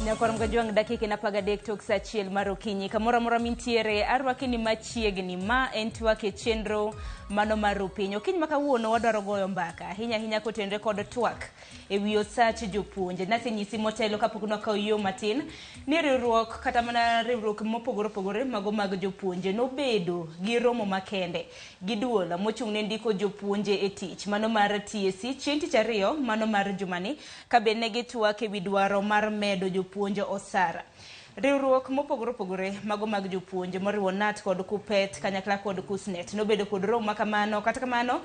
Nyakwar Mgajwang' dakika en 13 tok saa 1 mar okinyi. Kamoro amora mintiere, arwaki ni machiegni. Ma en twak e chenro mano mar Rupiny. Okinyi ma kawuono wadwaro goyo mbaka ahinya ahinya kotenre kod twak e wi osach jopuonje. Nasenyisi motelo kapok nwakawo yo matin ni riwruok kata mana riwruok mopogore opogore mago mag jopuonje nobedo gi romo makende gi duol mochung' ne ndiko jopuonje e tich mano mar TSC chieng' tich ariyo mano mar jumani ka be ne gitwak e wi dwaro mar medo jopuonj osara. Riwruok mopogore opogore mago mag jopuonj moriwo KNUT kod KUPPET kanyakla kod KUSSNET nobedo kod romo makamano. Kata kamano,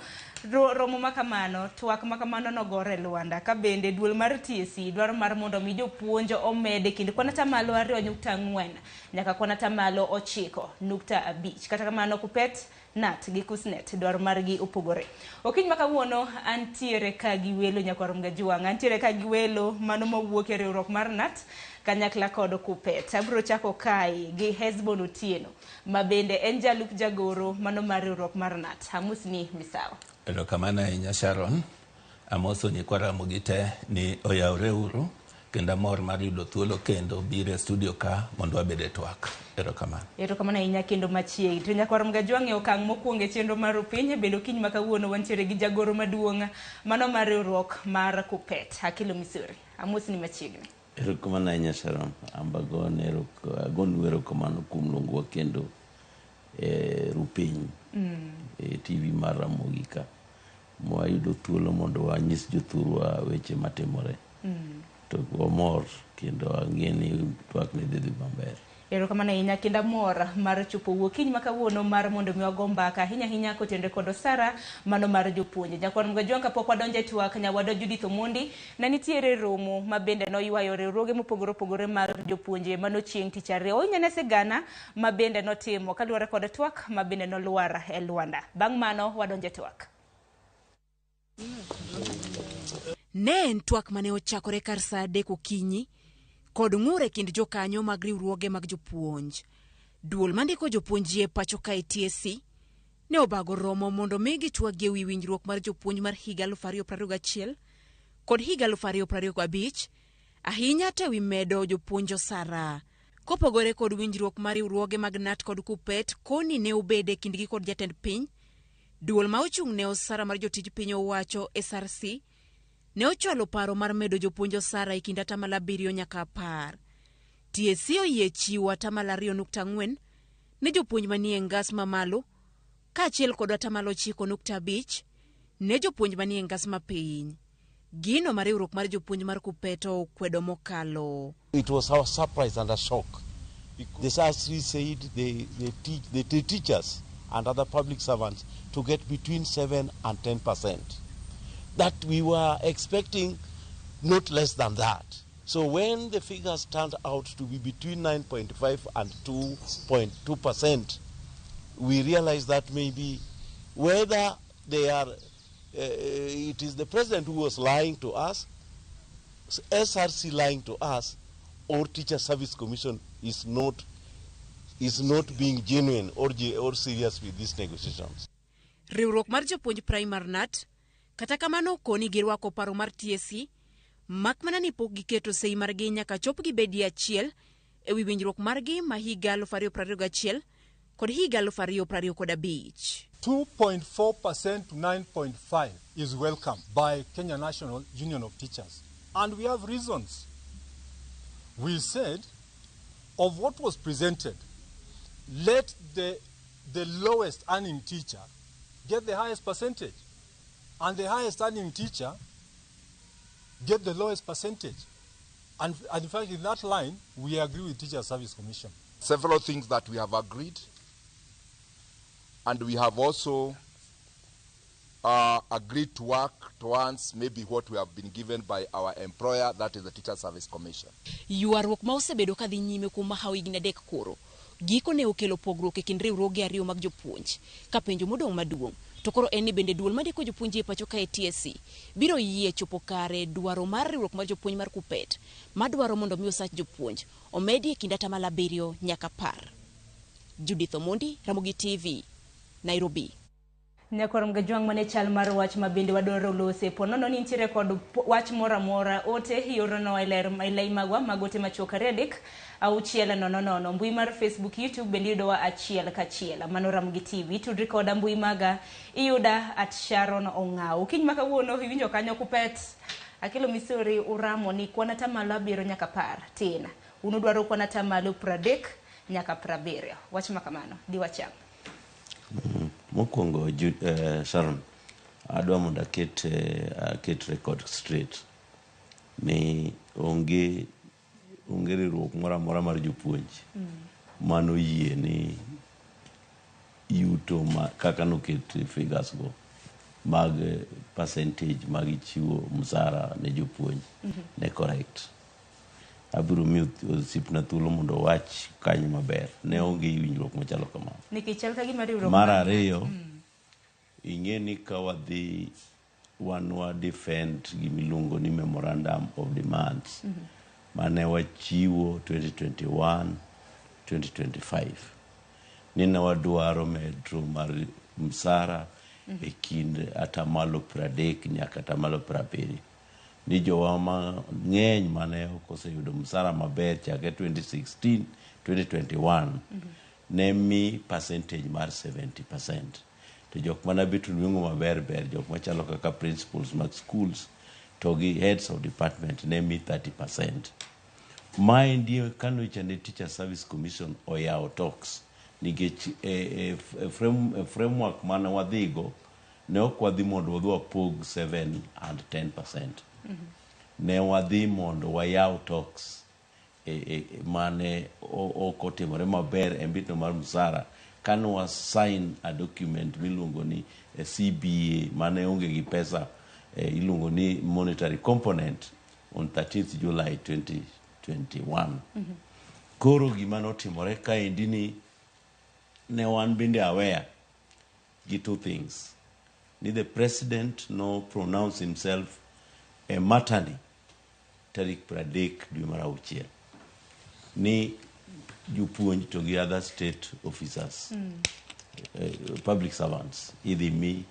romo makamano, twak makamano nogore e lwanda ka bende duol mar TSC dwaro mar mondo mi jopuonj omed e kind kwan atamalo 2.4 nyaka kwan atamalo 9.5. Kata kamano, KUPPET, KNUT gi KUSSNET dwaro margi opogore. Okinyi ma kawuono antiere ka gi welo nyakwar Mgajwang', antiere ka gi welo mano mawuok e riwruok mar KNUT kanyakla kod KUPPET. Abiro chako kae gi Hesbon Otieno ma bende en jalup jagoro mano mar riwruok mar KNUT. Amusni misawa. Erokamano ahinya Sharon. Amoso nyikwa Ramogi te ni oyawre uru kendo amor mar yudo thuolo kendo biro e studio ka mondo wabed e twak. Erokamano. Erokamano ahinya kendo machiegni. To nyakwar Mgajwang' e okang' mokwongo e chenro mar Rupiny, bende okinyi ma kawuono wantiere gi jagoro maduong' mano mar riwruok mar KUPPET, Akelo Misori. Amosni machiegni. Erokamano ahinya Sharon. Amba agonu erokamano kuom luongowa kendo e Rupiny e TV mar Ramogi ka. Mwayudo thuolo mondo wanyis jothurwa weche matimore. To wamor kendo ang'e ni twak ni dhi dhi maber. Erokamano ahinya kendo amor mar chopo okinyi ma kawuono mar mondo mi wago mbaka ahinya ahinya kotenre kod osara mano mar jopuonje. Nyakwar Mgajwang' kapok wadonjo e twak, nyawadwa Judith Omondi ne nitiere romo ma bende noywayo riwruoge mopogore opogore mar jopuonje mano chieng' tich ariyo. Oinyane sigana ma bende notimo kaluwore kod twak ma bende nolwar e lwanda. Bang' mano wadonjo e twak. Ne en twak mane ochakore kar saa 3 okinyi kod ng'ur e kind jokanyo mag riwruoge mag jopuonj. Duol mandiko jopuonj e pacho kae TSC ne obago romo mondo mi gitwag e wi winjruok mar jopuonj mar higa 2021 kod higa 2025 ahinya to e wi medo jopuonj osara. Kopogore kod winjruok mar riwruoge mag KNUT kod KUPPET, koni ne obede kindgi kod jatend piny. Duol ma ochung' ne osara mar jotij piny owacho SRC ne ochwalo paro mar medo jopuonj osara e kind atamalo 7 nyaka 10. TSC oyie chiwo atamalo 2.4 ne jopuonj manie ngas mamalo kaachiel kod atamalo 9.5 ne jopuonj manie ngas mapiny. Gino ma riwruok mar jopuonj mar KUPPET okwedo mokalo. It was our surprise and a shock. The SRC said the teachers and other public servants to get between 7 and 10%. That we were expecting not less than that. So when the figures turned out to be between 9.5 and 2.2%, we realized that maybe whether they are, it is the president who was lying to us, SRC lying to us, or Teacher Service Commission is not being genuine or serious with these negotiations. Riwruok mar jopuonj Primary KNUT kata kamano koni girwako paro mar TSC mak mana ni pok giketo sei margi nyaka chop gibedie achiel e wi winjruok margi ma higa 2021 kod higa 2025. 2.4% to 9.5 is welcome by Kenya National Union of Teachers. And we have reasons. We said, of what was presented, let the lowest earning teacher get the highest percentage, and the highest earning teacher get the lowest percentage. And in fact, in that line, we agree with Teacher Service Commission. Several things that we have agreed, and we have also agreed to work towards maybe what we have been given by our employer, that is the Teacher Service Commission. Ywaruok ma osebedo ka dhi nyime kuom mahawo higni 3 koro giko ne okelo pogruok e kind riwruoge ariyo mag jopuonj ka penjo modong' maduong' to koro en ni bende duol mandiko jopuonj e pacho kae TSC biro yie chopo kare dwaro mar riwruok mar jopuonj mar KUPPET madwaro mondo mi osach jopuonj omedi e kind atamalo 7 nyaka 10. Judith Omondi, Ramogi TV, Nairobi. Nyakwar Mgajwang' mane chal mar wach ma bende wadwaro lose po nono ni nitiere kod wach moro amora ote iorono e ler e lei magwa mag ote machuok 2 3 6 0 0 mbui mar Facebook, YouTube bende iyudowa achiel kachiel. Mano Ramogi TV. Tudri koda mbui maga iyuda at Sharon Ong'aw. Okinyi ma kawuono iwinjo kanyo kupet Akelo Misori uramo ni kwan atamalo 7 nyaka 10 tin. Un udwaro kwan atamalo 30 nyaka 70. Wach ma kamano diwacham. Mokwongo, Sharon, adwa mondo aket record straight ni onge riwruok moro amora mar jopuonj manoyie ni yuto ma kaka noket figures go mag percentage mag chiwo msara ne jopuonj ne correct. Abiro miyo osiepna thuolo mondo owach kanyo maber. Ne onge winjruok machalo kamano. Nikech chal ka gima riwruok Mar ariyo, ing'e ni ka wadhi wan wa defend gimiluongo ni memorandum of demands mane wachiwo 2021 2025 ni ne wadwaro medro mar msara e kind atamalo 30 nyaka atamalo 70, ni jowa mang'eny mane ok oseyudo msara maber chakre 2016 2021 ne mi percentage mar 70%, to jok mana bet nweng'o maber ber, jok machalo kaka principals mag schools to gi heads of department ne mi 30%. Maendi kanocha ne Teacher Service Commission oyawo talks, nikech e framework mane wadhigo ne ok wadhi mondo wadhi wapog 7 and 10%. Ne wadhi mondo wayaw talks mane ok otimore maber e mbitno mar msara kane wa sign a document miluongo ni CBA mane onge gi pesa, iluongo ni monetary component, on 13th July 2021. Koro gima notimore kaendi ni ne wan bende aware gi two things, ni the president no pronounce himself e matani tarik 30 dwe mar auchiel ni jopuonj to gi other state officers, public servants, idhi mi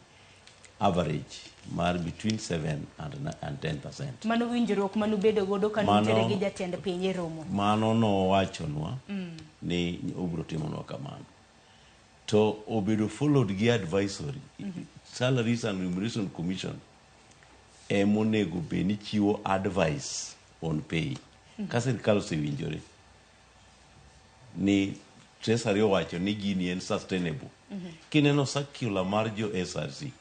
average mar between 7 and 10%. Mano winjruok manubedo godo ka nutiere gi jatend piny e romo. Mano nowachonwa ni obiro timonwa kamano, to obedo followed gi advisory. Salaries and Remuneration Commission emonego bed ni chiwo advice on pay ka sirikal osewinjore ni Treasury owacho ni gini en sustainable. Kineno circular mar jo SRC,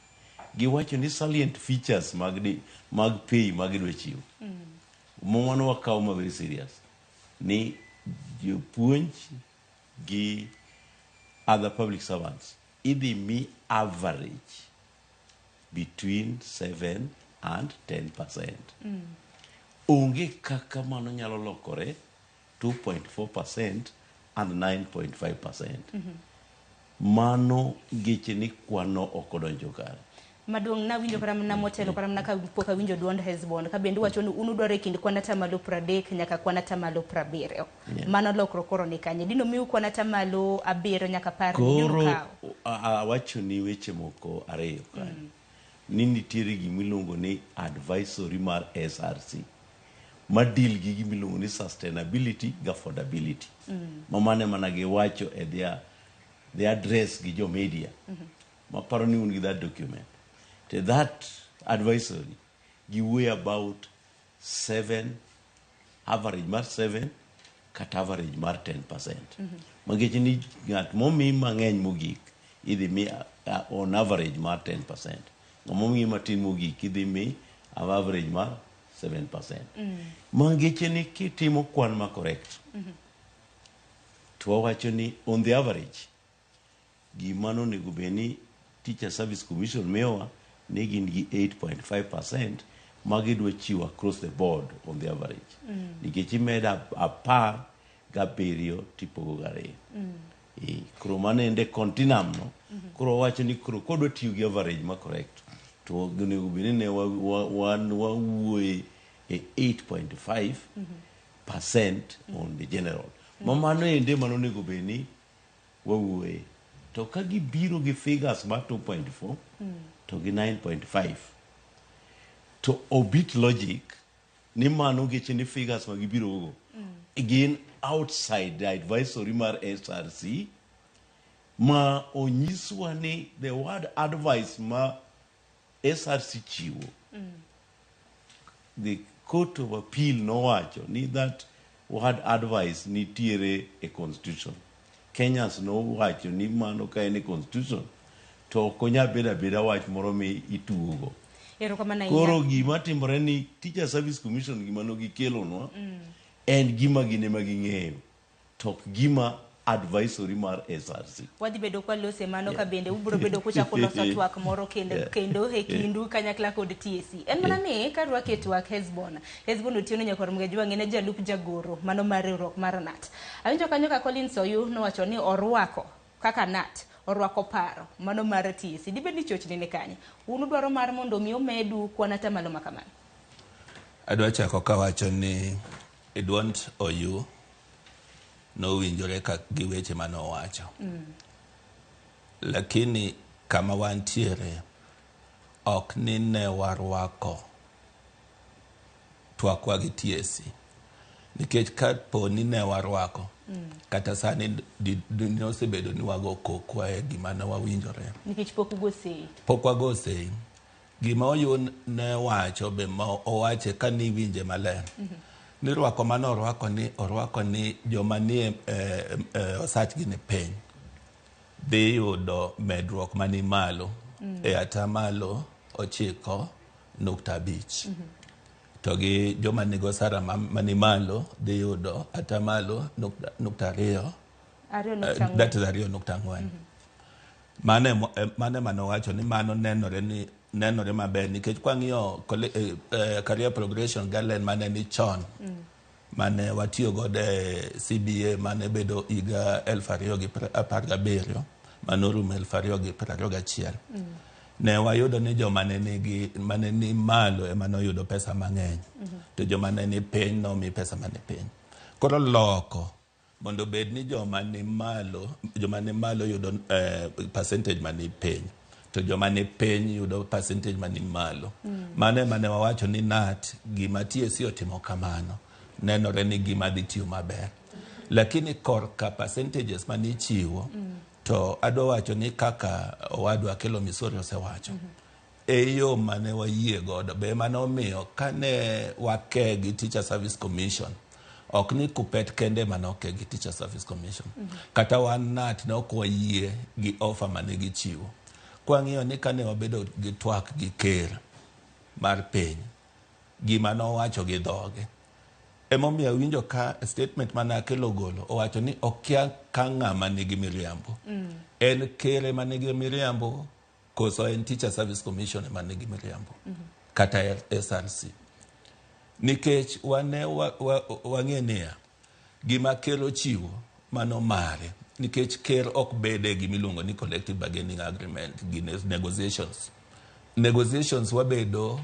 giwacho ni salient features mag pay ma gidwa chiwo mano wakawo ma very serious, ni jopuonj gi other public servants idhi mi average between 7 and 10%. Onge kaka mano nyalo lokore 2.4% and 9.5%. Mano geche ni kwano ok odonjo kare. Maduong' nawinjo kata mana motelo, kata mana kapok awinjo duond Hesbon ka bende wacho ni un udwaro e kind kwan atamalo 30 nyaka kwan atamalo 70. Mano lokruok koro ni kanye? Dino miu kwan atamalo 7 nyaka 10? Koro awacho ni weche moko ariyo kanyo, ni nitiere gimiluongo ni advisory mar SRC ma deal gi gimiluongo ni sustainability gi affordability, ma mane mana giwacho e their address gi jo media, maparo ni un gi that document. To that advisory giwuoyo about 7, average mar 7 kata average mar 10%, makech ni ng'at momi mang'eny mogik idhi mi on average mar 10%, ng'ama omi matin mogik idhi mi average mar 7%. Mangeche ni kitimo kwan ma correct, to wawacho ni on the average gima nonego bed ni Teacher Service Commission miyowa ne gin gi 8.5% ma gidwa chiwo across the board on the average, nikech imedo 17 tipogo gariyo. Koro mano ende continuum no. Koro wawacho ni koro kodwa tiyo gi average ma correct, to onego bed ni ne wan wawuoye e 8.5% on the general, ma mano ende mano onego bed ni wawuoye. To ka gibiro gi figures mar 2.4 to gi 9.5 to obit logic ni mano geche ni figures ma gibiro go gin outside the advisory mar SRC ma onyiswa ni the word advice ma SRC chiwo the court of appeal nowacho ni that word advice nitiere e constitution Kenyans nowacho ni mano ka en e constitution to ok onyal bedo abeda wach moro mi itugo Erokamano ahinya. koro gima timore ni teacher service commission gima no gikelonwa en gima gin ema ging'eyo to ok gima advisory mar SRC wadhi bedo kwalose mano ka bende ubiro bedo kuchako loso twak moro kendo, kendo e kindu kanyakla kod TSC. En mana ni karwake e twak Hesbon. Hesbon Otieno Nyakwar Mgajwang' en e jalup jagoro mano mar riwruok mar KNUT. Awinjo kanyo ka Collins Oyu nowacho ni orwako kaka KNUT orwako paro mano mar TSC. Dibed ni chochni ni kanye? Un udwaro mar mondo mi omedu kwan atamalo ma kamano? Adwa chako kawacho ni e duond Oyu nowinjore ka gi weche mane owacho. Lakini kama wantiere ok ni ne warwako twakwa gi TSC. Nikech kapo ni ne warwako, kata sani ne osebedo ni wago kokwa e gima ne wawinjore. Nikech pok ugo sei. Pok wago sei. Gima Oyu ne wacho be ma owache ka niwinje maler. Ni rwako mane orwako ni orwako ni joma nie osachgi ni piny dhi yudo medruok mani malo e atamalo 9.5. To gi joma nigi osara mani malo dhi yudo atamalo nukta ariyo 2.4. That is 2.4. Mano ema nowacho ni mano nenore ni nenore maber nikech kwang'iyo career progression guideline mane ni chon mane watiyo godo e CBA mane bedo higa 2017 manorumo 2021 ne wayudo ni joma ne nigi mane ni malo ema noyudo pesa mang'eny to joma ne ni piny nomi pesa mane piny. Koro loko mondo bed ni joma ni malo yudo percentage mani piny to joma ni piny yudo percentage mani malo. Mano ema ne wawacho ni KNUT gima TSC otimo kamano nenore ni gima dhi tiyo maber. Lakini korka percentages manichiwo to adwa wacho ni kaka owadwa Akelo Misori osewacho e yo mane wayie godo be mane omiyo kane wake gi Teacher Service Commission ok ni Kuppet kende mane oke gi Teacher Service Commission kata wan KNUT ne ok wayie gi offer mane gichiwo. Kwang'iyo ni kane wabedo gi twak gi ker mar piny gima nowacho gi dhoge emomiyo awinjo ka statement mane Akelo golo owacho ni okia ka ng'ama nigi miriambo en ker ema nigi miriambo koso en Teacher Service Commission ema nigi miriambo kata SRC nikech wane wang'e niya gima ker ochiwo mano mare nikech ker ok bede gimiluongo ni collective bargaining agreement gi negotiations wabedo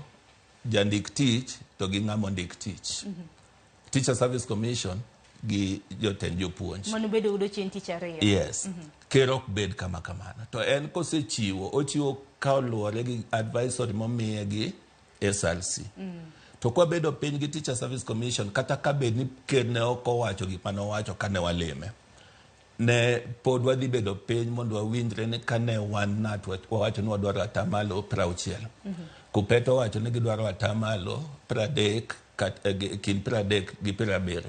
jandik tich to gi ng'ama ondik tich Teacher Service Commission gi jotend jopuonj Mano bedo udo chieng' tich ariyo. Yes. Ker ok bed kama kamano. To en kosechiwo, ochiwo ka oluwore gi advisory momiye gi SRC. To kwabedo piny gi Teacher Service Commission, kata ka bed ni ker ne ok owacho gik mane owacho kane walime, ne pod wadhi bedo piny mondo wawinjre ni kane wan KNUT wawacho ni wadwaro atamalo 60. Kuppet owacho ni gidwaro atamalo 30 kind 30 gi 70.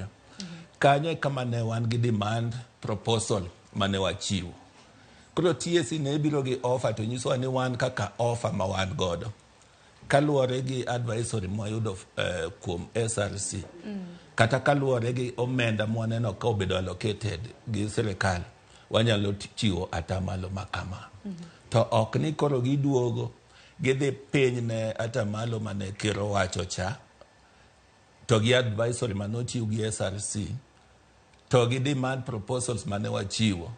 Kanyo e kama ne wan gi demand proposal mane wachiwo. Koro TSC ne biro gi offer to nyisowa ni wan kaka offer ma wan godo kaluwore gi advisory mwayudo kuom SRC kata kaluwore gi omenda mwaneno ka obedo allocated gi sirikal wanyalo chiwo atamalo makama. To ok ni koro giduogo gidhi piny ne atamalo mane ker owacho cha to gi advisory manochiw gi SRC to gi demand proposals mane wachiwo.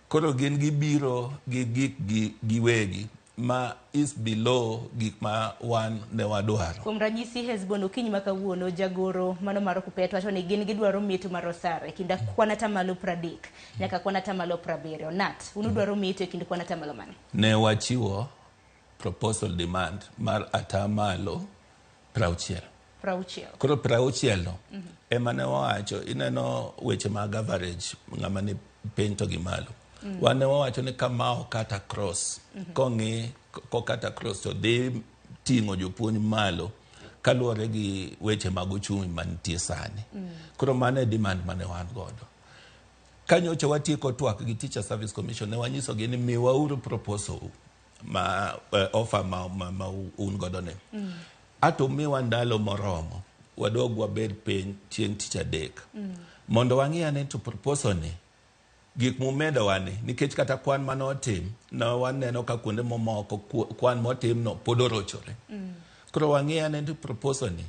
Koro gin gibiro gi gik gi giwegi. ma is below gik ma wan ne wadwaro. Kuom ranyisi, Hesbon okinyi ma kawuono jagoro mano mar Kuppet wacho ni gin gidwaro meto mar osara e kind kwan atamalo 30 nyaka kwan atamalo 70. Nat, un udwaro meto e kind kwan atamalo mane? Ne wachiwo proposal demand mar atamalo 60. 60. Koro 60 no ema ne wawacho, ineno weche mag average ng'ama ni piny to gi malo. Wan ne wawacho ni kama okata cross, kong'i kokata cross to dhi ting'o jopuonj malo kaluwore gi weche mag uchumi mantie sani. Koro mano e demand mane wan godo. Ka nyocha watieko twak gi Teacher Service Commission, ne wanyisogi ni miwauru proposal ma offer ma un godo ni. Ato miwa ndalo moromo, wadog wabed piny chieng' tich adek. Mondo wang'i ane to proposal ni, gik mumedowa ni, nikech kata kwan manotim, ne waneno ka kuonde mamoko kwan motim no pod orochore. Koro wang'i ane to proposal ni,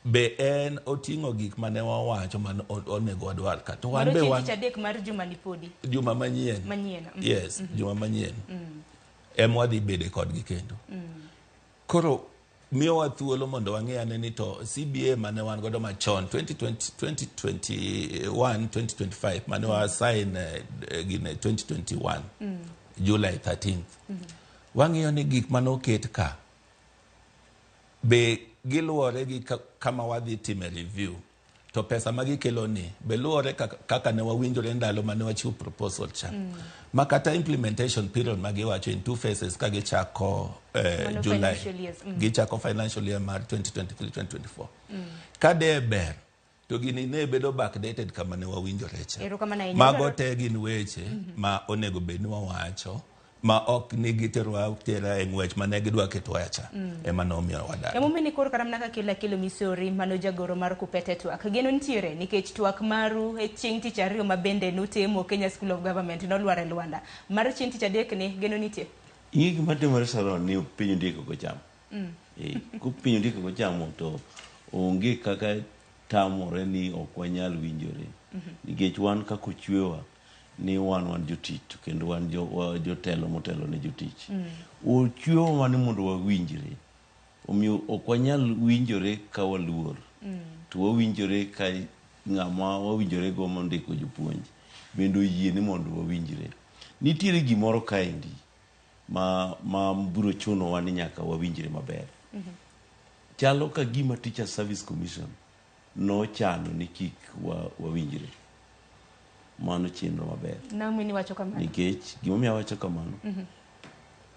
be en oting'o gik mane wawacho mane onego wadwar ka. To wan Mano be chieng' wan tich adek mar juma ni podi. Juma manyien. Manyien. Yes, juma manyien. Ema wadhi bede kodgi kendo. Koro miyowa thuolo mondo wang'e ane ni to CBA mane wan godo machon 2020, 2021 2025 mane wa sign gine 2021 July 13th. Wang'iyo ni gik mane oket ka be giluwore gi kama wadhi time review to pesa ma gikelo ni be luwore kaka ne wawinjore ndalo mane wachiwo proposal cha. Ma kata implementation period ma giwacho in two phases ka gichako Mano July financial years. Gichako financial year mar 2023-2024. Ka de ber to gini ne bedo backdated kama ne wawinjore cha. Erokamano ahinya. Mago te gin weche ma onego bed ni wawacho ma ok ni giterowa tera e ng'wech mane gidwa ketowa cha ema nomiyo wadagi. Emomiyo ni koro kata mana kaka Akelo Misori mano jagoro mar Kuppet e twak. Geno nitiere nikech twak maru e chieng' tich ariyo ma bende nutimo Kenya School of Government nolwar e lwanda. Mar chieng' tich adek ni geno nitie. Ing'e gima timore Sharon ni piny ondiek ok ochamo. Ko piny ondiek ok ochamo to onge kaka tamore ni ok wanyal winjore. Nikech wan kaka ochwewa ni wan jotich to kendo wan jotelo motelo ne jotich. Ochwewa ni mondo wawinjre. Omiyo ok wanyal winjore ka waluor. To wawinjore ka ng'ama wawinjore go mondiko jopuonj bende oyie ni mondo wawinjre. Nitiere gimoro kaendi ma biro chunowa ni nyaka wawinjre maber. Chalo ka gima Teacher Service Commission nochano ni kik wawinjre. Mano chenro maber. Naomi ni wacho kamano. Nikech gimomiyo awacho kamano,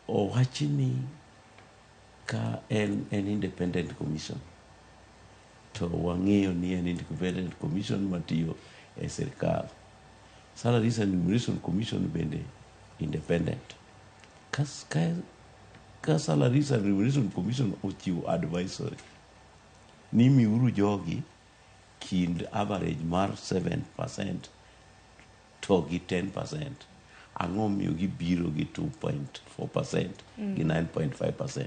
owachi ni ka en independent commission to wang'eyo ni en independent commission matiyo e sirkal. Salaries and Remuneration Commission bende independent. Ka Salaries and Remuneration Commission ochiwo advisory ni miuru jogi kind average mar 7% to gi 10%, ang'o miyo gibiro gi 2.4% gi 9.5%?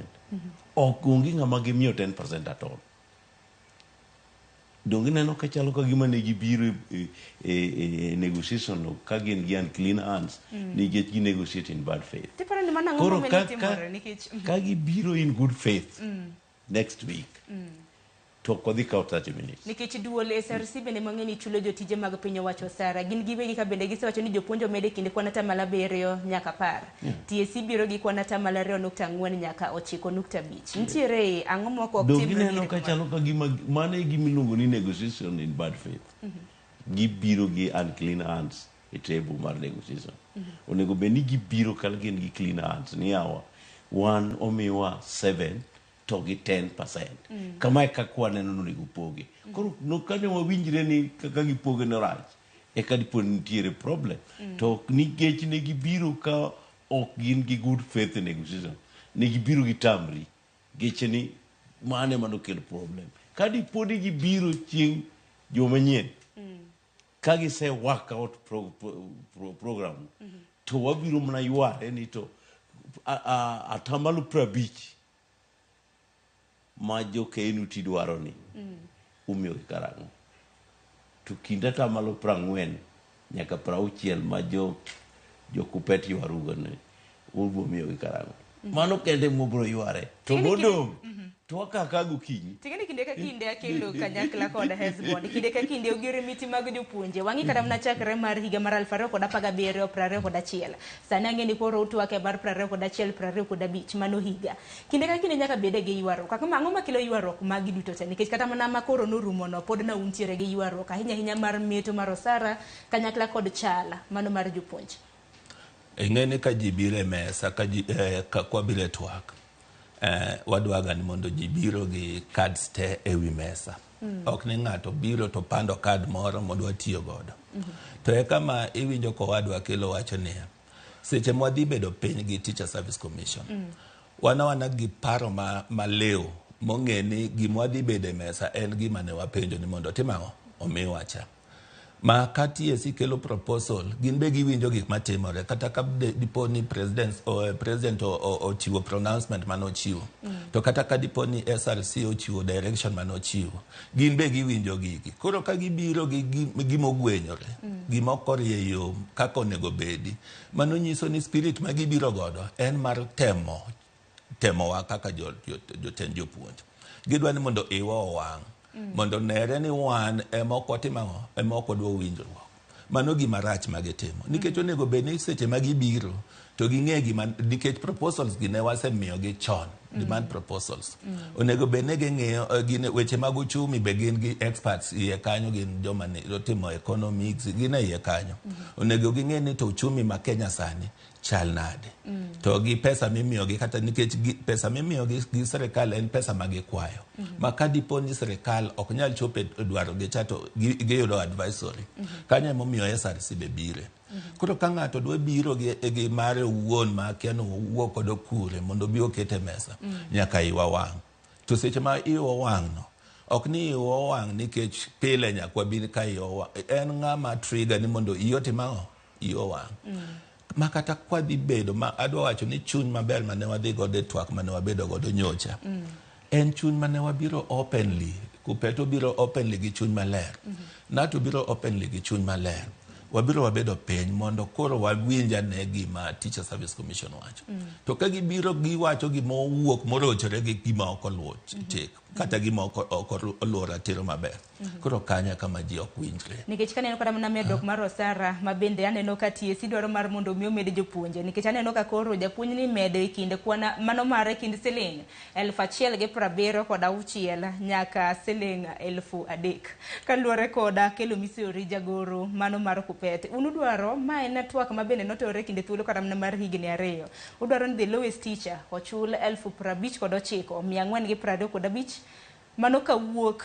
Ok onge ng'ama gimiyo 10% at all. Donge ineno ka chalo ka gima ne gibiro e negotiation no ka gin gi unclean hands nikech gi negotiate in bad faith. Tiparo ni mano ang'o Koro momiyo timore nikech ka gibiro in good faith next week to ok wadhi kawo 30 minutes. Nikech duol SRC bende mang'e ni chulo jotije mag piny owacho osara. Gin giwegi ka bende gisewacho ni jopuonj omed e kind kwan atamalo 7 nyaka 10. TSC biro gi kwan atamalo 2.4 nyaka 9.5. Nitiere ang'o moko ok Donge timre ineno kinde ka kamano? chalo ka gima mano e gima iluongo ni negotiation in bad faith. Gibiro gi unclean hands e table mar negotiation. Onego bed ni gibiro ka gin gi clean hands ni yawa wan omiwa 7 to gi 10%. Kamae kaka waneno ni onego poge. Koro no kane wawinjre ni kaka gipoge no rach, eka dipo ni nitiere problem. To nikech ne gibiro ka ok gin gi good faith e negotiation, ne gibiro gi tamri, geche ni mano ema nokelo problem. Ka dipo ni gibiro chieng' juma manyien, ka gise work out program, to wabiro mana yware ni to atamalo 50 ma jo KNUT dwaro ni umiyogi karang'o? To kind atamalo 40 nyaka 60 ma jo Kuppet ywarugo ni ubiro miyogi karang'o? Mano kende mwabro yware. To Ting'eni kinde- modong' to wakaka gokinyi. Ting'eni kinde ka kinde akelo kanyakla kod Hesbon. Kinde ka kinde ogiri miti mag jopuonje. Wang'i kata mana chakre mar higa mar 2017 21. Sani ang'e ni koro utwak e mar 21 25 mano higa. Kinde ka kinde nyaka bede gi ywaruok. Kaka ang'o makelo ywaruok magi duto te? Nikech kata mana ma koro norumo no pod na untiere gi ywaruok ahinya ahinya mar meto mar osara kanyakla kod chala mano mar jopuonj. Ing'e ni ka ji biro e mesa ka ji ka kwabiro e twak wadwaga ni mondo ji biro gi cards te e wi mesa. Ok ni ng'ato biro to pando card moro modwa tiyo godo. To e kama iwinjo kowadwa kelo wacho niya, seche mwadhi bedo piny gi Teacher Service Commission, wan awana gi paro maliw mong'e ni gima wadhi bedo e mesa en gima ne wapenjo ni mondo otim ang'o? Omiwa cha. Ma ka TSC kelo proposal, gin be giwinjo gik matimore kata ka dipo ni president ochiwo pronouncement manochiwo, to kata ka dipo ni SRC ochiwo direction manochiwo, gin be giwinjo gigi. Koro ka gibiro gi gima ogwenyore, gima ok orie yo kaka onego bedi, mano nyiso ni spirit ma gibiro godo en mar temowa kaka jotend jopuonj. Gidwa ni mondo iwa owang', mondo nere ni wan ema ok watim ang'o, ema ok wadwa winjruok. Mano gima rach ma gitimo. Nikech onego bed ni seche ma gibiro to ging'e gima, nikech proposals gi ne wasemiyogi chon, demand proposals. Onego bed ni ging'iyo gin weche mag uchumi be gin gi experts iye kanyo, gin joma ni otimo economics, gin e iye kanyo. Onego ging'e ni to uchumi ma Kenya sani chal nade. To gi pesa mimiyogi, kata nikech pesa mimiyogi gi sirikal en pesa ma gikwayo. Ma ka dipo ni sirikal ok nyal chopo e dwarogi cha to giyudo advisory. Kanyo emomiyo SRC be bire. Koro ka ng'ato dwa biro gi mare owuon ma akia ni owuok godo kure mondo obi oket e mesa, nyaka iwa wang'. To seche ma iwa wang' no, ok ni iwa wang' nikech pile nyaka wabi ka iwa wang'. En ng'ama trigger ni mondo iyi otim ang'o? Iyi owang'. Ma kata kwadhi bedo, ma adwa wacho ni chuny maber mane wadhi godo e twak mane wabedo godo nyocha, en chuny mane wabiro openly, Kuppet obiro openly gi chuny maler, Nato biro openly gi chuny maler. Wabiro wabedo piny mondo koro wawinj ane gima Teacher Service Commission wacho. To ka gibiro giwacho gima owuok morochore gi gima ok oluwo chik, kata gima ok oluwo ratiro maber. Koro kanyo kama ji ok winjre. Nikech kaneno kata mana medruok mar osara ma bende aneno ka TSC dwaro mar mondo mi omed jopuonje, nikech aneno ka koro japuonj ni medo e kind kwan mano mare kind siling 1,076 nyaka siling 3,000 kaluwore koda kelo misori jagoro mano mar Kuppet. Un udwaro, ma en twak ma bende notore kinde thuolo kata mana mar higni 2. Udwaro ni the lowest teacher ochul 55,435, mano kawuok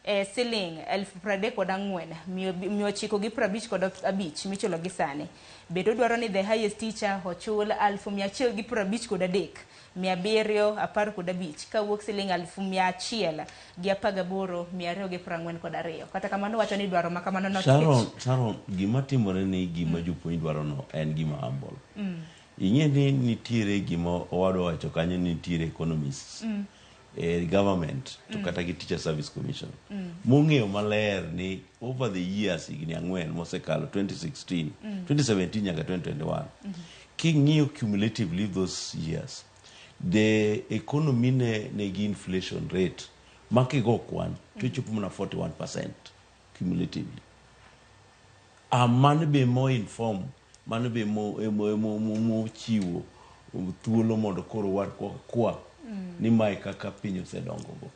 e siling 34,955 michulo gi sani. Bende odwaro ni the highest teacher ochul 153,715 kawuok siling 118,242. Kata kamano wacho ni dwaro ma kamano no Sharon, gima timore ni gima jopuonj dwaro no en gima humble. Ing'e ni nitiere gima owadwa wacho kanyo ni nitiere economists e government to kata gi Teacher Service Commission mong'eyo maler ni over the years higni 4 mosekalo 2016 2017 nyaka 2021, king'iyo cumulatively those years, the economy ne nigi inflation rate ma kigo kwan to chopo mana 41% cumulatively. Mano be mo inform, mano be mo chiwo thuolo mondo koro kwa ni mae kaka piny osedongo go.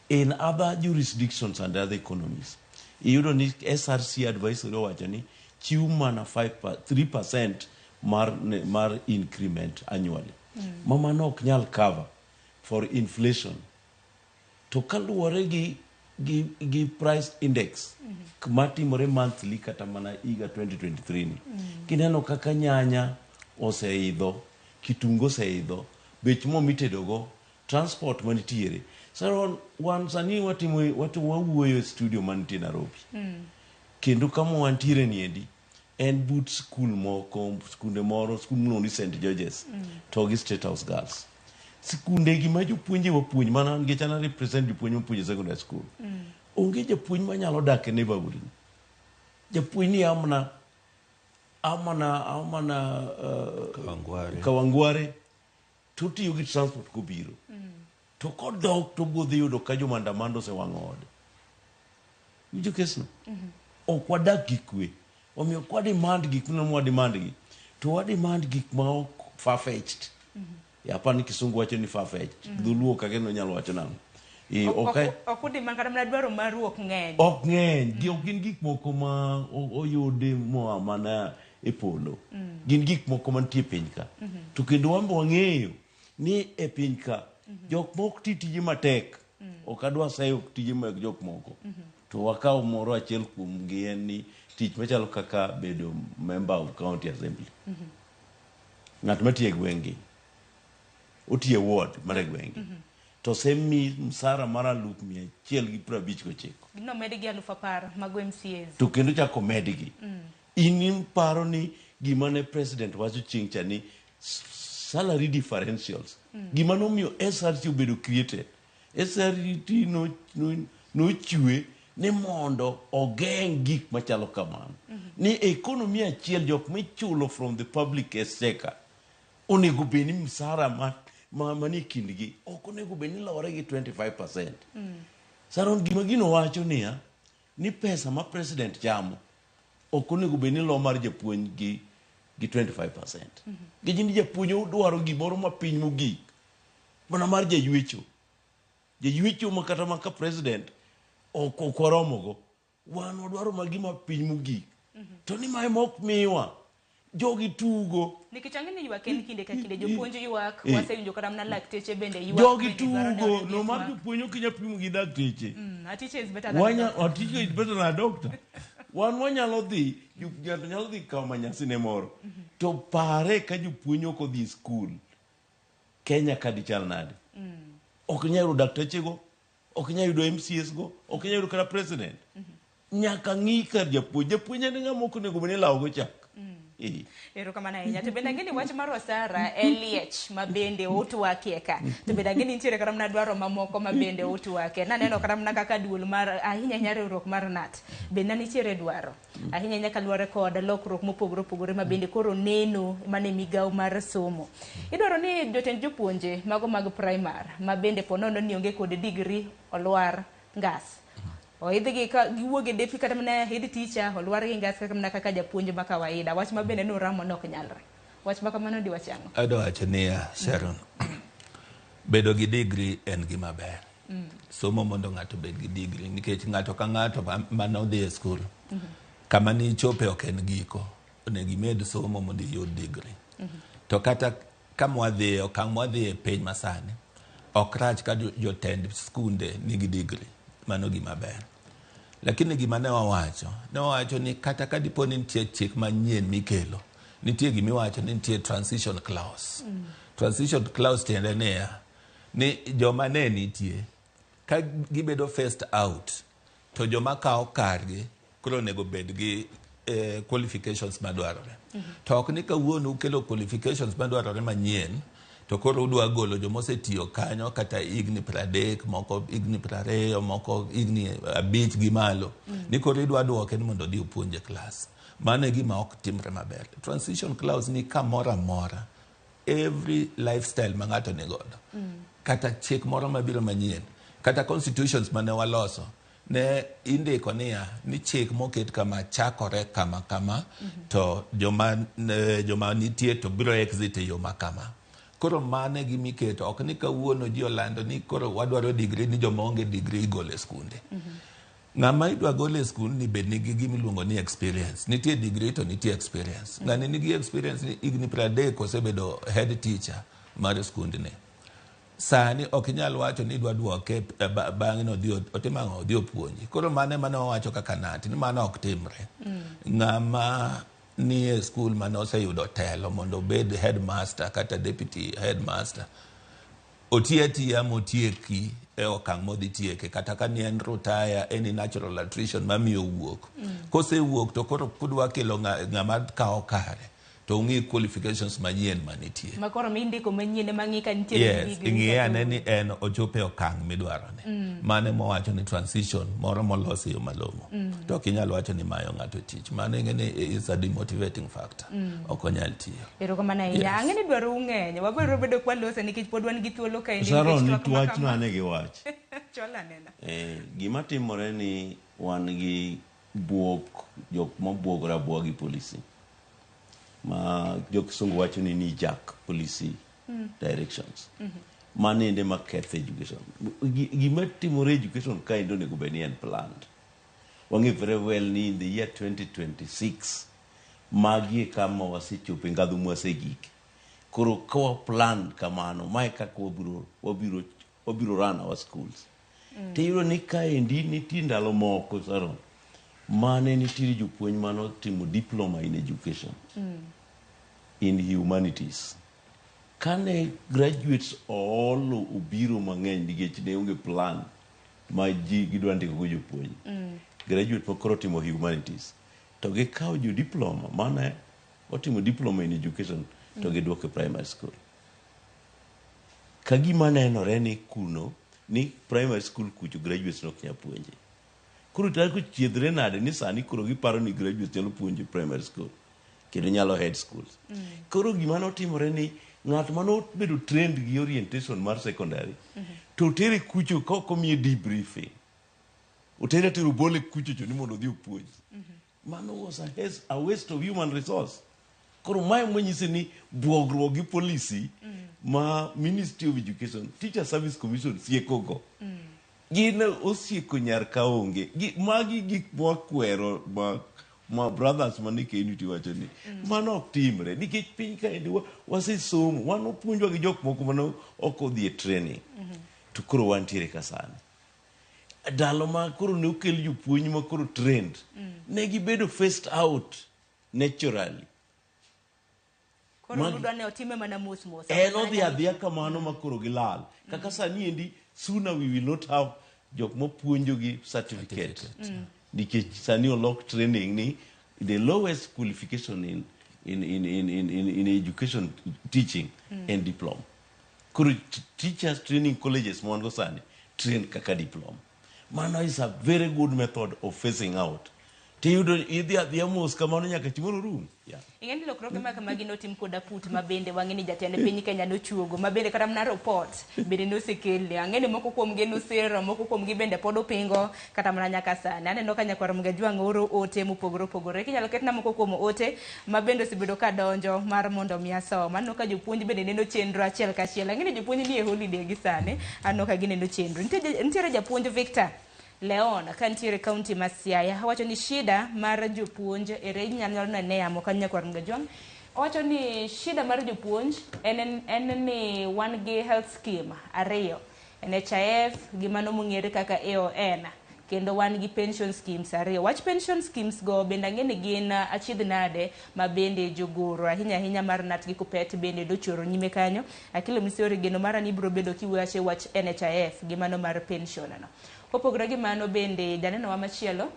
In other jurisdictions and other economies, iyudo ni SRC advisory owacho ni chiw mana 3% mar increment annually. Ma mano ok nyal cover for inflation. To kaluwore gi price index matimore monthly kata mana higa 2023 ni, kineno kaka nyanya oseidho, kitungu oseidho, bech mo mitedogo, transport manitiere. Sharon, wan sani wawuoyo e studio mantie Nairobi. Kendo kama wantiere niendi en but skul moko, skunde moro, skul miluongo ni St. George's to gi State House Girls. Sikunde gi ma jopuonje wapuonj, mana nikech an represent jopuonj mapuonjo secondary school. Onge japuonj manyalo dak e neighborhood ni. Japuonj ni amna Kawangware. Kawangware. To otiyo gi transport kobiro. To kodok to obiro dhi yudo ka jo maandamano osewang'o ode. Iwinjo kesno? Ok wadak gi kwe. Omiyo kwa demand gik mineno mwa demand gi, to wa demand gik ma ok far-fetched. Apani kisungu wacho ni far-fetched. Dholuo kaka en onyalo wacho nang'o? Ok ok udemand kata mana dwaro maru ok ng'eny. Ok ng'eny. Gi ok gin gik moko ma oyudi moa mana e polo. Gin gik moko mantie e piny ka. To kendo wan be wang'eyo ni e piny ka jok mok ti tije matek. Ok adwa sayo tije mag jok moko. To wakaw moro achiel kuom gi en ni tich machalo kaka bedo member of county assembly. Ng'at matiyo e gweng' gi otiyo e ward mar e gweng' gi. To osemi msara mar 159,000. Nomed gi 10,000 mago MCAs. To kendo chako medgi. In iparo ni gima ne president wacho chieng' cha ni salary differentials. Gima nomiyo SRC obedo created. SRC nochwe ni mondo ogeng' gik machalo kamano. Ni economy achiel jok michulo from the public exchequer onego bed ni msara manie kindgi ok onego bed ni lore gi 25%. Saron gima gino wacho niya ni pesa ma president chamo ok onego bed ni lo mar japuonj gi 25%. Nikech ni japuonj odwaro gimoro mapiny mogik mana mar jaywecho. Jaywecho ma kata ma ka president ok waromogo. Wan wadwaro ma gima piny mogik. To ni mae mok miwa. Jogi tugo. Nikech ang'e ni ywak en kinde ka kinde jopuonj ywak, wasewinjo kata mana lakteche bende ywak. Jogi tugo. No mar jopuonj ok inyal pimo gi dakteche. A teacher is better than a doctor. A teacher is better than a doctor. Wan wanyalo dhi, ng'ato nyalo dhi kawo manyasine moro. To pare ka jopuonj ok odhi e skul, Kenya ka dichal nade? Ok inyal yudo dakteche go, ok inyal yudo MCAs go, ok inyal yudo kata president. Nyaka ng'i kar japuonj. Japuonj en ng'ama ok onego bed ni ilawo go chak. Erokamano ahinya. To bende ang'e ni wach mar osara en liech ma bende utwakie ka. To bende ang'e ni nitiere kata mana dwaro mamoko ma bende utwakie. Naneno kata mana kaka duol mar ahinya ahinya riwruok mar KNUT bende nitiere dwaro. Ahinya ahinya kaluwore kod lokruok mopogore opogore ma bende koro neno mana e migawo mar somo. Idwaro ni jotend jopuonje mago mag primar ma bende po nono ni onge kod degree olwar ngas. Oidhgi ka giwuok e deputy kata mana head teacher olwar gi ngas kaka mana kaka japuonj ma kawaida. Wach ma bende nuramo ni ok nyalre. Wach ma kamano diwach ang'o? Adwa wacho niya, Sharon, bedo gi degree en gima ber. Somo mondo ng'ato obed gi degree nikech ng'ato ka ng'ato mane odhi e skul, kama nichope ok en giko. Onego imed somo mondo iyud degree. To kata kama wadhiye, okang' mwadhiye e piny masani, ok rach ka jotend skunde nigi degree. Mano gima ber. Lakini gima ne wawacho ni kata ka dipo ni nitie chik manyien mikelo, nitie gimiwacho ni nitie transition clause. Transition clause tiende niya, ni joma ne nitie, ka gibedo phased out, to joma kawo kargi koro onego bed gi qualifications madwarore. To ok ni kawuono ukelo qualifications madwarore manyien, to koro udwa golo joma osetiyo kanyo kata higni 30, moko higni 20, moko higni 5 gi malo. Ni koro idwa duoke ni mondo odhi opuonj e klas. Mano e gima ok timre maber. Transition clause ni kamoro amora, every lifestyle ma ng'ato ni godo. Kata chik moro mabiro manyien, kata constitutions mane waloso, ne indiko niya, ni chik moket kama chakore kama kama, to joma nitie to biro exit e yo ma kama. Koro mano e gima iketo, ok ni kawuono ji olando ni koro wadwaro degree ni joma onge degree igolo e skunde. Ng'ama idwa golo e skul ni bed nigi gima iluongo ni experience. Nitie degree to nitie experience. Ng'ani nigi experience ni higni 30 osebedo head teacher mar skundni. Sani ok inyal wacho ni idwa duoke bang'e no odhi otim ang'o odhi opuonji. Koro mano ema ne wawacho kaka KNUT ni mano ok timre. Ng'ama nie skul mane oseyudo telo mondo obed headmaster kata deputy headmaster oti atiya motieki e okang' modhi tieke kata ka ni en retire any natural attrition mamiyo wuok. Kosewuok to koro kudwa kelo ng'ama kawo kare To ung'i qualifications manyien manitie. Ma koro mindiko manyien ema ng'i ka nitiere Yes, degree ing'iye kata ane ni en ochopo e okang' midwarone. Mano ema wacho ni transition moro molos e yo malong'o. To ok inyal wacho ni mayo ng'ato tich. Mano ing'e ni is a demotivating factor. Ok onyal tiyo. Erokamano ahinya. Yes. Ang'e ni dwaro ng'eny. Wabiro bedo kwalose nikech pod wan gi thuolo kaendi. Sharon, nikech twak ma wachno kama- ane gi wach. Chwal anena. Gima timore ni wan gi buok jok mabuogore abuoga gi policy ma jo kisungu wacho ni knee jerk policy directions. Mano ende ma ketho education. Gima timore e education kaendi onego bed ni en planned. Wang'e very well ni in the year 2026 magi e kama wasechope ngadho mwasegike. Koro ka wa plan kamano, mae kaka wabiro run our schools. Tiyudo ni kaendi nitie ndalo moko Sharon, mane nitiere jopuonj manotimo diploma in education in humanities. Kane graduates oolo obiro mang'eny nikech ne onge plan ma ji gidwa ndiko go jopuonj. Graduate ma koro otimo humanities to gikawo jo diploma mane otimo diploma in education to giduoko e primary school. Ka gima nenore ni kuno ni primary school kucho graduates nok nyal puonje. Koro tayari kochiedhre nade ni sani koro giparo ni graduates nyalo puonjo e primary school kendo nyalo head schools. Koro gima notimore ni ng'at manobedo trained gi orientation mar secondary to otere kucho ka ok omiye debriefing. Otere atera obole kucho cho ni mondo odhi opuonj. Mano was a waste of human resource. Koro mae manyisi ni buogruok gi policy ma Ministry of Education, Teacher Service Commission siekogo. Gin osieko nyar kaonge. Magi gik mwakwero ma brothers mane KNUT wacho ni mano ok timre nikech piny kaendi wasesomo wan opuonjwa gi jok moko mane ok odhi e training to koro wantiere ka sani ndalo ma koro ne okel jopuonj ma koro trained ne gibedo phased out naturally. Koro udwa ne otime mana mos mos. En odhi adhiya kamano ma koro gilal kaka sani endi sooner we will not have jok mapuonjo gi certificate nikech sani olok training ni the lowest qualification in education teaching en diploma. Koro teachers training colleges ma wan go sani train kaka diploma. Mano is a very good method of phasing out. Tiyudo idhi adhiya mos kamano nyaka chieng' moro rum. Yeah. Ing'e ni lokruoge ma kamagi notim kod aput ma bende wang'e ni jatend piny Kenya nochuogo ma bende kata mana report bende nosekelne. Ang'e ni moko kuomgi nosero, moko kuomgi bende pod opingo kata mana nyaka sani. Aneno ka nyakwar Mgajwang' oro ote mopogore opogore. Kinyalo ketna moko kuom ote ma bende osebedo ka donjo mar mondo mi asom. Aneno ka jopuonj bende neno chenro achiel kachiel. Ang'e ni jopuonj nie holiday gi sani. Aneno ka gineno chenro. Nitiere japuonj Victor Leon ka nitiere kaunti ma Siaya wacho ni shida mar jopuonj ere inyalo nene yamo kanyo nyakwar Mgajwang'. Owacho ni shida mar jopuonj en ni wan gi health scheme ariyo, NHIF gi mano mong'ere kaka AON, kendo wan gi pension schemes ariyo. Wach pension schemes go bende ang'e ni gin achiedh nade ma bende jogoro ahinya ahinya mar KNUT gi KUPPET bende dochoro nyime kanyo. Akilo Misori geno mara ni ibiro bedo kiwacho wach NHIF gi mano mar pension no. Kopogore gi mano bende janeno wa machielo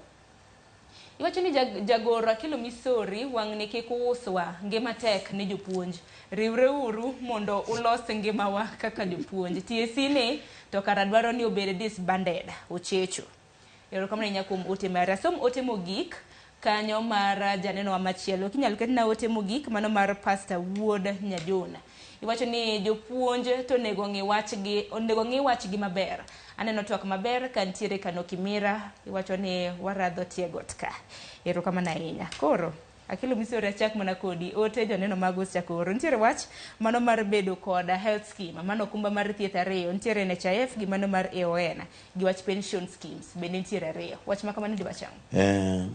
iwacho ni jagoro Akilo Misori wang'ni kik uswa, ngima tek ni jopuonj. Riwreuru mondo ulos ngimawa kaka jopuonj. TSC ni to kara dwaro ni obed disbanded, ochecho. Erokamano ahinya kuom ote mari. Asom ote mogik kanyo mar janeno wa machielo. Kinyalo ketna ote mogik mano mar Pastor Wuod Nyajona. Iwacho ni jopuonj to onego ng'i wachgi, onego ng'i wachgi maber. Aneno twak maber ka nitiere Kano Kimira, iwacho ni waradho tie got ka. Erokamano ahinya. Koro Akelo Misori achak mana kodi ote joneno mag osechako oro. Nitiere wach mano mar bedo kod health scheme, mano okumba mar thieth ariyo, nitiere NHIF gi mano mar AON gi wach pension schemes bende nitiere ariyo. Wach ma kamano diwach ang'o?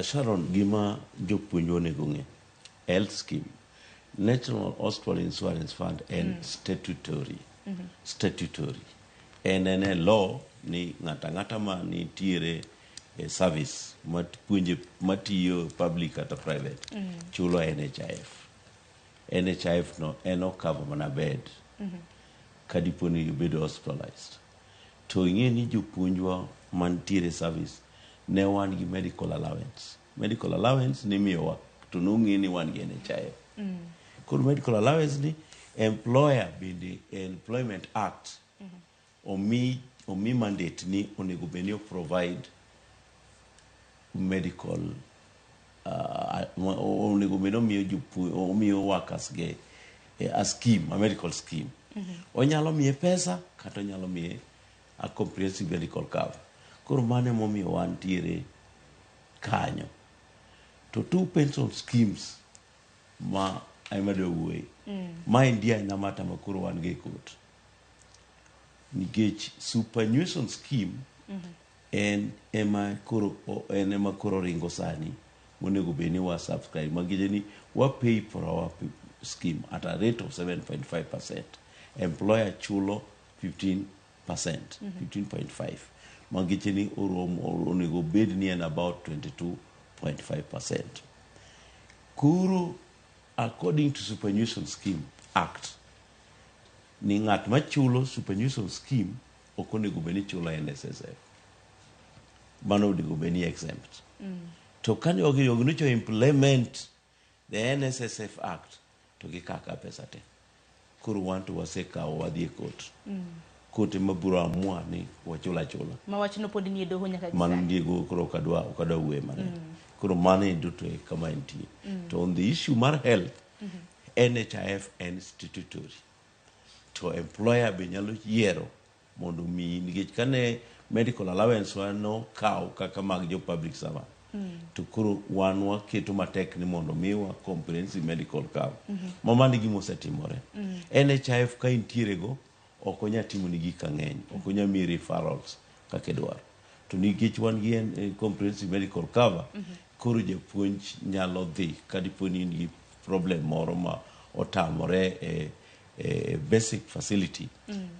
Sharon, gima jopuonj onego ng'e, health scheme, National Hospital Insurance Fund en statutory. Statutory. En e law ni ng'ato ang'ata ma nitiere e service mapuonje matiyo public kata private chulo NHIF. NHIF no en okavo mana bed ka dipo ni ibedo hospitalized. To ing'e ni jopuonjwa mantiere service ne wan gi medical allowance. Medical allowance nimiyowa To nong'e ni wan gi NHIF. Koro medical allowance ni employer bende Employment Act omi mandate ni onego bed ni o provide medical, onego bed ni omiyo omiyo workers ge a scheme, a medical scheme. Onyalo miye pesa kata onyalo miye a comprehensive medical cover. Koro mano emomiyo wantiere kanyo. To two pension schemes ma ema adwa wuoye. Maendi aina mata ma koro wan go e court. Nikech superannuation scheme en ema koro ringo sani monego bed ni wa subscribe manyiso ni wa pay for our scheme at a rate of 7.5%. Employer chulo 15%, 15.5. Manyiso ni oromo onego bed ni en about 22.5%. Koro according to Superannuation Scheme Act, ni ng'at machulo superannuation scheme ok onego bed ni chulo NSSF. Mano onego bed ni exempt. To kane nyocha implement the NSSF Act to gikaka pesa te. Koro wan to wasekawo wadhi e court. Court ema biro amua ni wachul achula. Ma wachno pod nie doho nyaka gi Mano sani. ndiego koro ok adwa wuoye mang'eny. Koro mano e duto e kama entie. To on the issue mar health, NHIF en statutory. To employer be nyalo yiero mondo omiyi nikech kane medical allowance wa nokaw kaka mag jo public servant to koro wan waketo matek ni mondo miwa comprehensive medical cover. Ma mano e gima osetimore. NHIF ka intiere go ok onya timoni gik mang'eny, ok onya miyi referrals kaka idwaro. To nikech wan gi comprehensive medical cover, koro japuonj nyalo dhi ka dipo ni in gi problem moro ma otamore e basic facility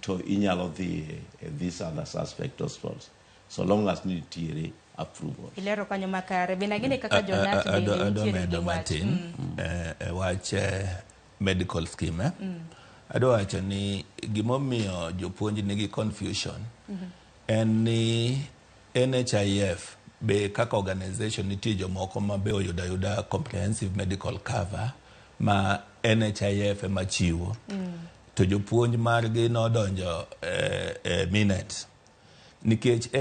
to inyalo dhi e these other suspect hospitals so long as nitiere approval. Ilero kanyo makare. Bende ang'e kaka jonat bende Adwa nitiere gi medo wach. matin e wach medical scheme. Adwa wacho ni gimomiyo jopuonj nigi confusion en ni NHIF be kaka organization nitie jomoko ma be oyudo ayuda comprehensive medical cover ma NHIF ema chiwo, to jopuonj margi nodonjo e Minet nikech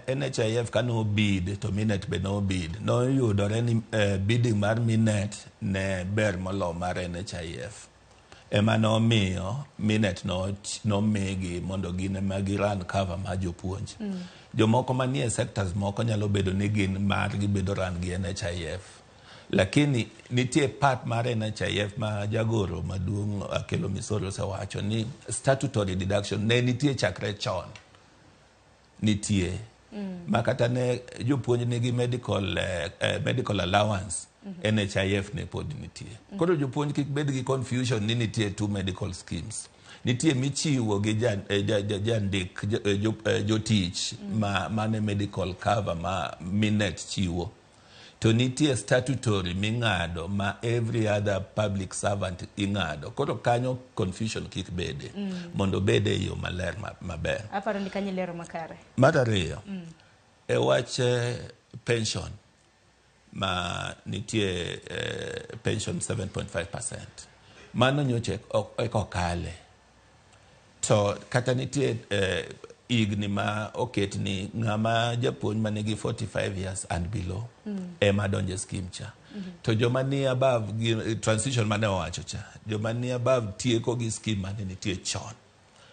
NHIF kane obid to Minet be nobid noyudore ni bidding mar Minet ne ber molo mar NHIF, ema nomiyo Minet nomigi mondo gin ema gi run cover mar jopuonj. Jomoko manie sectors moko nyalo bedo ni gin margi bedo run gi NHIF, lakini nitie part mar NHIF ma jagoro maduong' Akelo Misori osewacho ni statutory deduction ne nitie chakre chon, nitie ma kata ne jopuonj nigi medical allowance, NHIF ne pod nitie. Koro jopuonj kik bed gi confusion ni nitie two medical schemes. Nitie michiwo gi jandik jotich ma mane medical cover ma Minet chiwo, to nitie statutory ming'ado ma every other public servant ing'ado. Koro kanyo confusion kik bede, mondo obede e yo maler maber. Aparo ni kanyo ilero makare. Mar ariyo, e wach pension ma nitie pension 7.5%, mano nyocha eka okale, to kata nitie higni ma oket ni ng'ama japuonj manigi 45 years and below ema donjo e scheme cha, to joma ni above gi transition mane owacho cha, joma ni above tieko gi scheme mane nitie chon,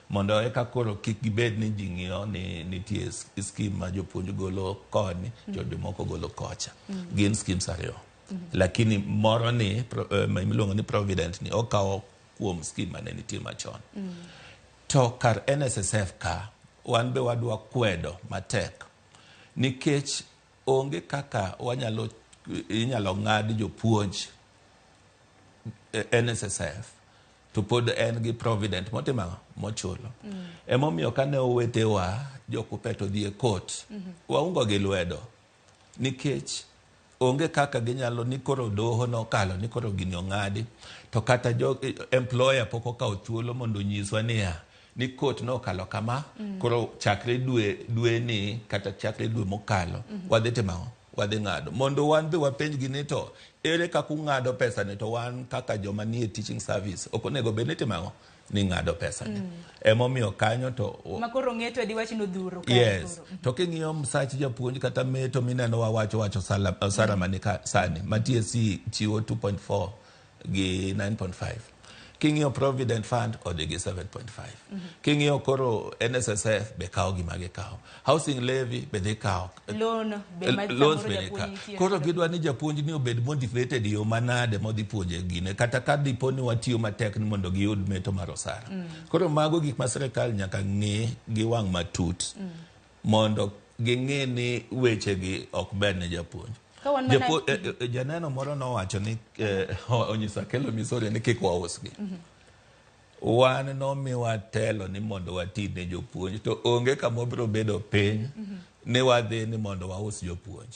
mondo eka koro kik gibed ni ji ng'iyo ni nitie scheme ma jopuonj golo koni to jomoko golo kocha. Gin schemes ariyo, lakini moro ni ma miluongo ni provident ni okawo kuom scheme mane nitie machon. To kar NSSF ka wan be wadwa kwedo matek nikech onge kaka wanyalo inyalo ng'ad jopuonj NSSF to pod en gi provident motimo ang'o mochulo. Emomiyo kane owetewa joKUPPET odhi e court, waungo gi lwedo nikech onge kaka ginyalo ni koro doho nokalo ni koro gini ong'adi, to kata jo employer pok okawo thuolo mondo onyiswa niya ni court nokalo kama. Koro chakre dwe dwe ni kata chakre dwe mokalo wadhi timo ang'o? wadhi ng'ado mondo wan be wapenjgi ni to ere kaka ung'ado pesa ni to wan kaka joma nie teaching service ok onego bed ni timo ang'o ni ng'ado pesa ni emomiyo kanyo to Ma koro ng'eto diwach ni odhuro kae yes koro. to king'iyo msach japuonj kata meto mineno wawacho wacho sala, osara mani ka sani ma TSC chiwo 2.4 gi 9.5 king'iyo provident fund odhi gi 7.5 king'iyo koro NSSF be kawo gima gikawo housing levy be dhi kawo Loan be ma loans samoro be japuonj ka. nitiere Koro godo. gidwa ni japuonj ni obed motivated e yo manade modhi puonje gine kata ka dipo ni watiyo matek ni mondo giyud meto mar osara. Koro mago gik ma sirikal nyaka ng'i gi wang' matut mondo ging'i ni wechegi ok ber ne japuonj. Ka wan mana- Janeno moro nowacho ni onyiso Akelo Misori ni kik wausgi. Wan nomiwa telo ni mondo wati ne jopuonj to onge kama wabiro bedo piny ni wadhi ni mondo waus jopuonj.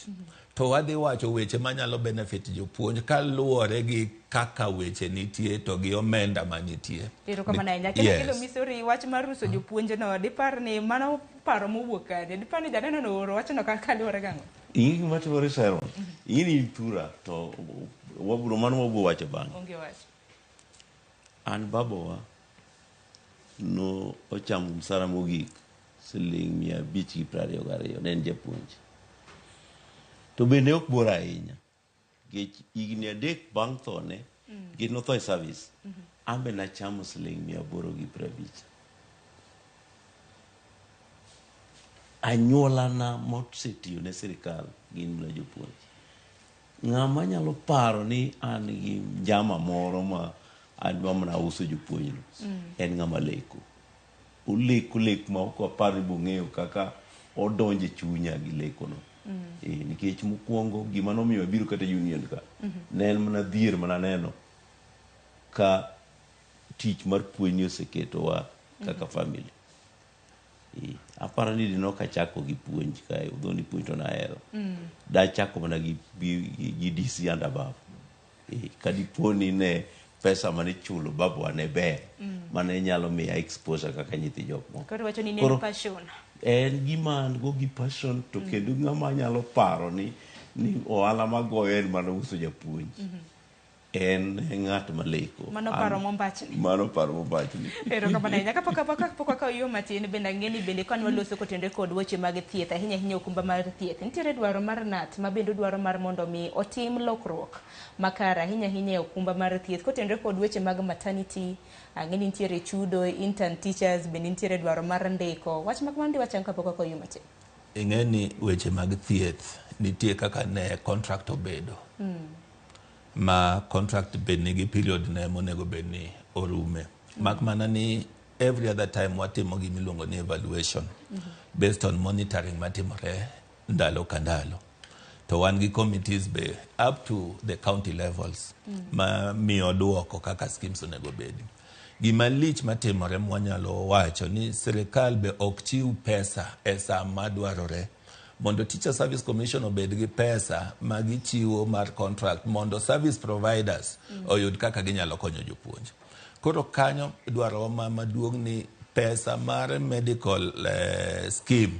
To wadhi wacho weche manyalo benefit jopuonj kaluwore gi kaka weche nitie to gi omenda manitie. Erokamano ahinya. Kendo Yes. Akelo Misori wach mar uso jopuonj no dipar ni mano paro mowuok kanye? Dipar ni janeno no ooro wachno kaka kaluwore gang'o? Ing'e gima timore Sharon? Ing'e ni in thura to wabro mano wabro wacho bang'e. Onge wach. An babawa no ochamo msara mogik siling 522, ne en japuonj. To bende ok bor ahinya. Nikech higni 3 bang' thone, nikech notho e service, an be nachamo siling 850. Anyuolana mosetiyo ne sirikal gin mana jopuonj. Ng'ama nyalo paro ni an gi njama moro ma adwa mana uso jopuonjno en ng'ama leko. Oleko lek ma ok apar ni bong'eyo kaka odonjo e chunya gi lekono. Nikech mokwongo gima nomiyo abiro kata union ka ne en mana dhier mana neno ka tich mar puonj ni oseketowa kaka family. Aparo ni dine ok achako gi puonj kae, although ni puonj to nahero. Dachako mana gi DC and above. Ka dipo ni ne pesa mane ichulo babawa ne ber, mane nyalo miya exposure kaka nyithi jok moko. Koro iwacho ni ne Koro en passion. En gima an go gi passion to kendo ng'ama nyalo paro ni ohala magoyo en mana uso japuonj. En ng'at maleko. Mano paro mombachni. Mano paro mombachni. Erokamano ahinya. Kapok wakawo yo matin bende ang'e ni bende kane waloso kotenore kod weche mag thieth ahinya ahinya okumba mar thieth. Nitiere dwaro mar KNUT ma bende dwaro mar mondo mi otim lokruok makare ahinya ahinya e okumba mar thieth kotenore kod weche mag maternity. Ang'e ni nitiere chudo, intern teachers bende nitiere dwaro mar ndiko. Wach ma kamano diwach ang'o kapok wakawo yo matin? Ing'e ni weche mag thieth nitie kaka ne contract obedo. Ma contract bed nigi period ne monego bed ni orume. Mak mana ni every other time watimo gima iluongo ni evaluation based on monitoring matimore ndalo ka ndalo. To wan gi committees be up to the county levels ma miyo duoko kaka schemes onego bedi. Gima lich matimore mwanyalo wacho ni sirikal be ok chiw pesa e sa madwarore mondo Teacher Service Commission obed gi pesa ma gichiwo mar contract mondo service providers oyud kaka ginyalo konyo jopuonj. Koro kanyo dwarowa maduong' ni pesa mar medical scheme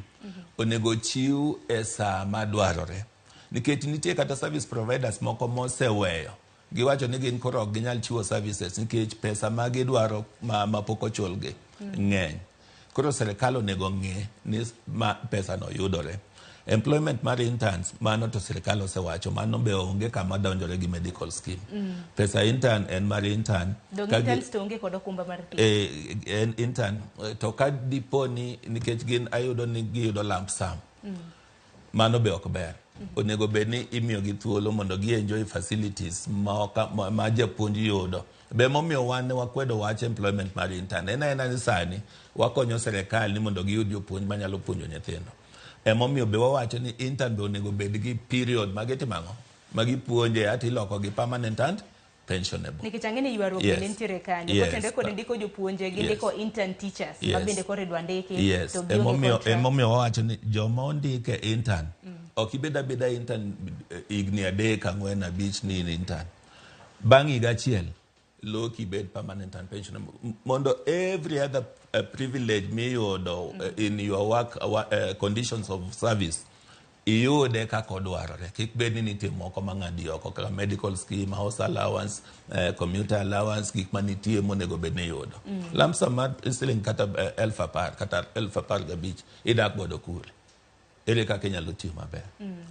onego chiw e sa madwarore. Nikech nitie kata service providers moko moseweyo. Giwacho ni gin koro ok ginyal chiwo services nikech pesa ma gidwaro ma pok ochulgi ng'eny. Koro sirikal onego ng'i ni pesa no yudore. Employment mar interns, mano to sirikal osewacho, mano be onge kama donjore gi medical scheme. Pesa intern en mar intern. Dong interns to onge kod okumba mar thieth. En intern, to ka dipo ni nikech gin ayudo ni giyudo lump sum. Mano be ok ber. Onego bed ni imiyo gi thuolo mondo gi enjoy facilities ma japuonj yudo. Be momiyo wan ne wakwedo wach employment mar intern. En aena ni sani wakonyo sirikal ni mondo giyud jopuonj manyalo puonjo nyithindo. Emomiyo be wawacho ni intern be onego bed gi period ma gitimo ang'o? Ma gipuonje ati iloko gi permanent and pensionable. Nikech ang'e ni ywaruok bende nitiere kanyo. Kotenore kod ndiko jopuonje gi ndiko intern teachers ma bende koro idwa ndiki to gionge contract. Emomiyo wawacho ni joma ondike intern ok ibed abeda intern higni 3 4 5 ni in intern. Bang' higa achiel loki bed permanent and pensionable mondo every other privilege miyudo in your work conditions of service Iyude kaka odwarore. Kik bed ni nitie moko mang'adi oko kaka medical scheme, house allowance, commuter allowance, gik manitie monego bed ni iyudo. Lump sum mar siling kata 10,000 kata 15,000 idak godo kure? Ere kaka inyalo tiyo maber?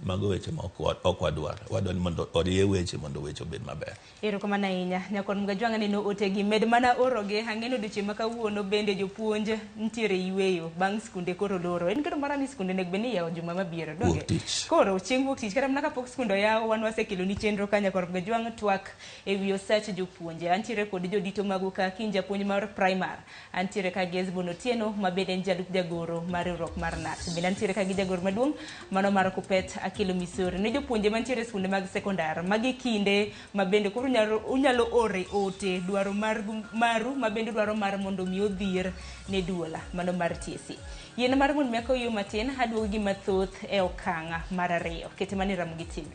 Mago weche ma ok wadwar. Wadwaro ni mondo orie weche mondo weche obed maber. Erokamano ahinya. Nyakon Mgajwang' aneno otegi. Med mana orogi. Ang'eno odiochieng' ma kawuono bende jopuonj nitiere yueyo bang' skunde koro loro. En geno mara ni skunde onego bed ni iyawo juma mabiro. Donge? Wuok tich. Koro chieng' wuok tich kata mana kapok skunde oyaw wan wasekeloni chenro ka Nyakor Mgajwang' twak e wi osach jopuonje. Antiere kod jodito magu ka kiny japuonj mar primar. Antiere ka gi Esbon Otieno ma bende en jalup jagoro mar riwruok mar KNUT. Bende antiere ka gi jagoro maduong' mano mar Kuppet Akelo Misori. Ne jopuonje mantiere e skunde mag sekondar, magi kinde ma bende koro unyalo ore ote dwaro maru ma bende dwaro mar mondo mi odhir ne duola mano mar TSC. Yien mar mondo mi akoyo matin aduogo gi mathoth e okang' mar ariyo. Kete mana e Ramogi TV.